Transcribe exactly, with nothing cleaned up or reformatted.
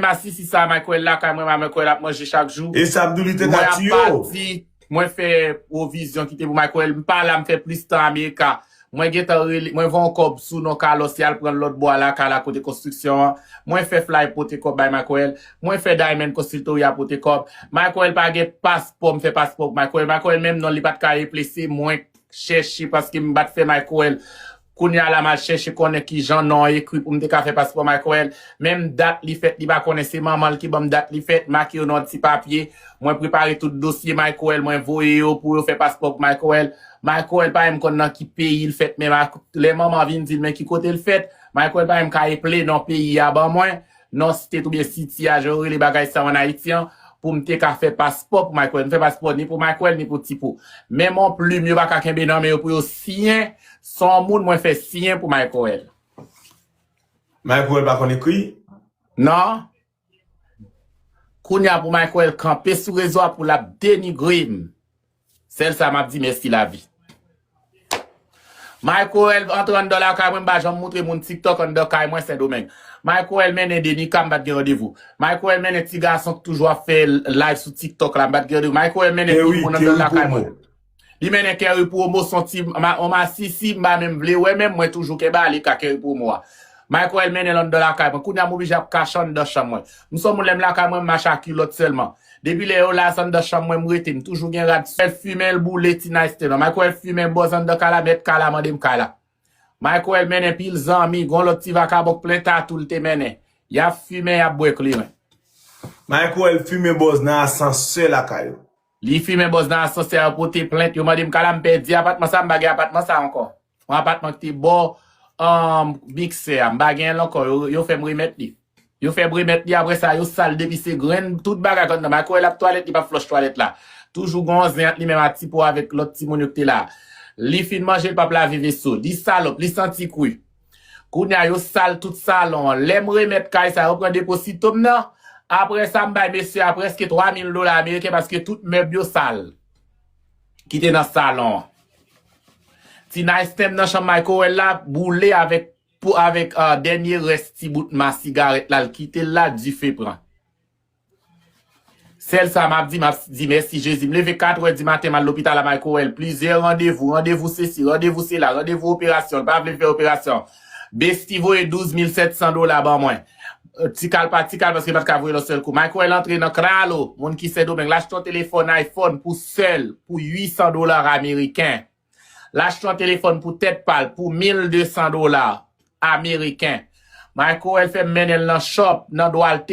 Masisi sa, Michael lakay mwen, Michael ap manje chak jou. E sa m di w, li te Mwen ka ap tiye w. pati, mwen fè pwovizyon kite pou Michael. M pa la, m fè plis tan Amerika. Mwen gentan rele, mwen voye yon kòb sou non Carlos, y al pran l lòt bò a lakay la kote konstriksyon an. Mwen fè fly pote kòb bay Michael. Mwen fè Diamond Consultoria pote kòb. Michael pa gen paspò, m fè paspò pou Michael. Michael menm non li pa t ka eple, se mwen chèche paske m pa t fè Michael. Kounye a la m al chèche konnen kijan non an ekri pou m te ka fè paspò Michael. Menm dat li fèt li pa konnen, se manman l ki ban m dat li fèt, make yo nan yon ti papye. Mwen prepare tout dosye Michael, mwen voye yo pou yo fè paspò pou Michael. Michael pa menm konn nan ki peyi l fèt, men Ma- lè manman vin di l men ki kote l fèt, Michael pa menm ka eple non peyi a ban mwen, non state oubyen city a, jan yo rele bagay sa an Ayiti an, pou m te ka fè paspò pou Michael. M fè paspò ni pou Michael ni pou Tipo. Menm yon plim yo pa ka kenbe nan men yo pou yo siyen, se yon moun mwen fè siyen pou Michael. Michael pa konn ekri? Non. Kounye a pou Michael kanpe sou rezo a pou l ap denigre m. Sèl sa m ap di, mèsi lavi. Michael antre anndan lakay mwen, m pa janm moutre moun TikTok anndan kay mwen Sendomeng. Michael mennen Denica, m pa t gen randevou. Michael mennen ti gason k toujou ap fè live sou TikTok la, m pa t gen randevou. Michael mennen Kerry, pil moun anndan Kerry lakay Promo. Mwen. Li mennen Kerry Promo, se yon ti ma- yon masisi, m pa menm vle wè menm, mwen toujou kenbe ale ka Kerry Promo a. Michael mennen l anndan lakay mwen. Kounye a m oblije ap kache anndan chanm mwen. M se yon moun lè m lakay mwen, m mache a kilòt sèlman. Depi lè yo la, se anndan chanm mwen m rete, m toujou gen rad sèl fimen l boule ti Nice te non. Michael fimen bòz anndan kay la, mèt kay la mande m kay la. Michael mennen pil zanmi, gon lòt ti vakabon k plen tatou l te mennen. Y ap fimen, y ap bwè kleren. Michael fimen bòz nan asansè lakay yo. Li fimen bòz nan asansè a, pote plent, yo mande m kay la, m pèdi apatman sa, m pa gen apatman sa ankò. Yon apatman ki te bò um, miksè a, m pa gen l ankò, yo, yo fè m remèt li. Yo fè m remèt li, apre sa, yo sal depi se grenn, tout bagay k anndan. Michael ap twalèt, li p ap flòch twalèt la. Toujou gon zen ant li menm a Tipo avèk lòt timoun yo ki te la. Li fin manje, l p ap lave veso. Li salòp, li santi kwi. Kounye a, yo sal tout salon an. Lè m remèt kay sa, yo pran deposito m nan. Apre sa, m bay mesye a prèske twa mil dola ameriken paske tout mèb yo sal. Ki te nan salon an. Ti Nice te nan chanm Michael la, boule avèk pou avèk uh, dènye rès ti bout ma sigarèt la, l kite l la, dife pran. Sèl sa m ap di, m ap di mèsi Jezi. M leve katrè di maten, m al lopital a Michael. Plizyè randevou, randevou sesi, randevou sela, randevou operasyon. L pa vle fè operasyon. Besti voye douz mil sèt san dola ban mwen. Tikal pa tikal paske m pa t ka voye l yon sèl kou. Michael antre nan Kralo, moun ki Sendomeng, l achte yon telefòn iPhone pou sèl, pou uit san dola ameriken. L achte yon telefòn pou tèt pa l pou mil de san dola ameriken. Michael fè m mennen l nan shop, nan Duarte,